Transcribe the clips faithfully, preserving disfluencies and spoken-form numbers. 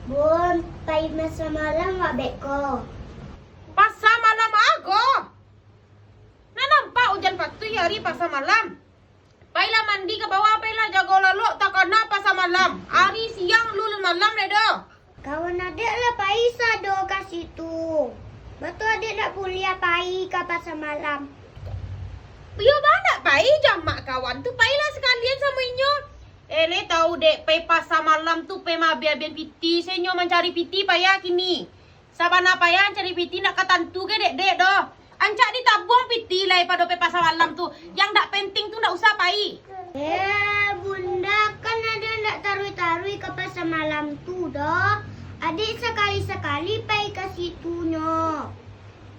Bun, pai pasa malam wak beko. Pasa malam ago? Nan nampak ujan patuih ari pasa malam. Pailah mandi ka bawah, pailah jago lalok, takana pasa malam. Ari siang lu malam dek do. Kawan adek lah pai sado ka situ. Batua adek nak kuliah pai ka pasa malam. Iyo ba nak pai jamak kawan tu, pailah sakalian samo inyo. Eh, le tahu dek, pai pasa malam tu pai maabian-abian piti, senyo mancari piti payah kini. Sabana payah mancari piti nak ka tantu ke dek-dek doh. Ancak ditabuang piti lai pado pai pasa malam tu. Yang dak penting tu dak usah pai. Eh, Bunda, kan adek ndak taruih-taruih ka pasa malam tu doh. Adek sakali-sakali pai ka situnyo.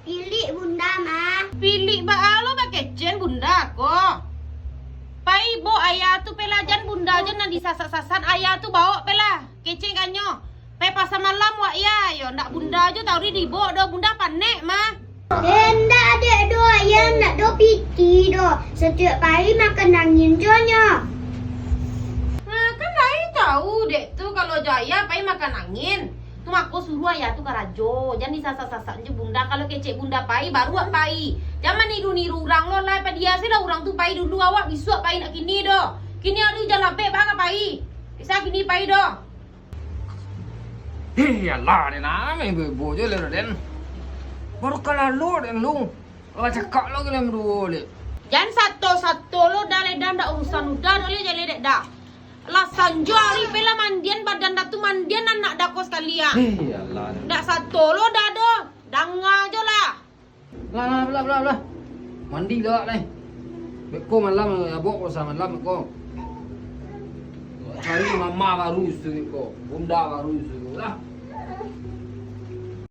Pilik Bunda mah. Pilik baa lo bakecen Bunda ko. Pai bok ayah tu pailah, jan Bunda jo nan disasak-sasak, ayah tu bawok pailah. Kecek kanyo. Pai pasa malam wak ya, yo ndak Bunda jo taruih dibok doh, Bunda panek mah. Eh, ndak adek doh, ayah ndak do piti doh. Satiok pai makan angin jo nyo. Nah, kan lai tahu dek tu kalau jo ayah pai makan angin. Tu mako suruah ayah tu karajo, jan disasak-sasak jo Bunda. Kalau kecek Bunda pai, baru wak pai. Jan maniru-niru urang lo lai, padia se lah urang tu pai dulu, awak bisuak pai nak kini doh. Kini ari ujan labek, baa ka pai. Bisa kini pai doh. Heh, alah, den amai bebo jo le, den. Baru ka lalu, den, lu. Lah cakak lo kalian baduo, dek. Jan sato-sato lo, dah, le, dah, ndak urusan udah, dah, le, jaleh, dek, dah. Lah sanjo ari, pailah mandian badan dah tu, mandian anak dah ko sakalian. Heh, alah, den. Ndak sato lo, dah, doh. Danga jo lah. Lah, lah, lah, lah, lah. Mandi lah, lai. Beko malam, abok ko samalam beko. Hari mama baru tu beko. Bunda baru tu lah.